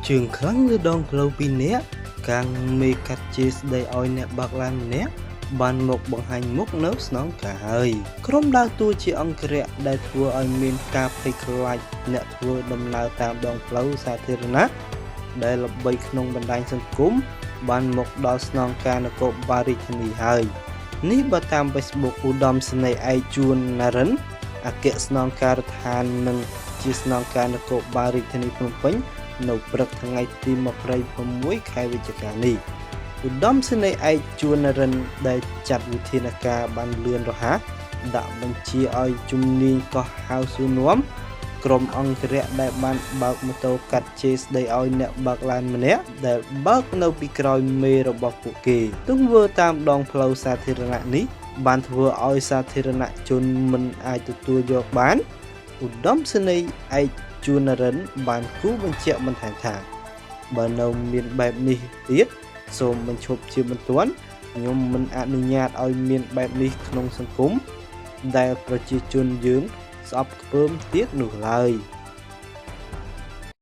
ជើងខ្លាំងលើដងផ្លូវពីរនាក់កាំងមេកាត់ជេរស្ដីឲ្យអ្នកបើកឡានម្នាក់បានមកបង្ហាញមុខនៅស្នងការហើយក្រុមដើរតួជាអង្គរក្សដែលធ្វើឲ្យមានការភ័យខ្លាចអ្នកធ្វើដំណើរតាមដងផ្លូវសាធារណៈដែលល្បីក្នុងបណ្ដាញសង្គមបានមកដល់ស្នងការនគរបាលរាជធានីហើយនេះបើតាម Facebook ឧត្តមសេនីយ៍ឯកជួនណារិនអគ្គស្នងការដ្ឋាននិងជាស្នងការនគរបាលរាជធានីភ្នំពេញនៅព្រឹកថ្ងៃទី26ខែវិច្ឆិកានេះឧត្តមសេនីយ៍ឯកជួននរិនដែលចាត់វិធានការបានលឿនរហ័សដាក់បញ្ជាឲ្យជំនាញកោះហៅសួរនាំក្រុមអង្គរក្សដែលបានបើកម៉ូតូកាត់ជេរស្ដីឲ្យអ្នកបើកឡានម្នាក់ដែលបើកនៅពីក្រោយមេរបស់ពួកគេទង្វើតាមដងផ្លូវសាធារណៈនេះបានធ្វើឲ្យសាធារណជនមិនអាចទទួលយកបានឧត្តមសេនីយ៍ឯកជួននរិនបានគូបញ្ជាក់បន្ថែមថាបើនៅមានបែបនេះទៀតសូមបញ្ឈប់ជាបន្ទាន់ខ្ញុំមិនអនុញ្ញាតឲ្យមានបែបនេះក្នុងសង្គមដែលប្រជាជនយើងស្អប់ខ្ពើមទៀតនោះឡើយ។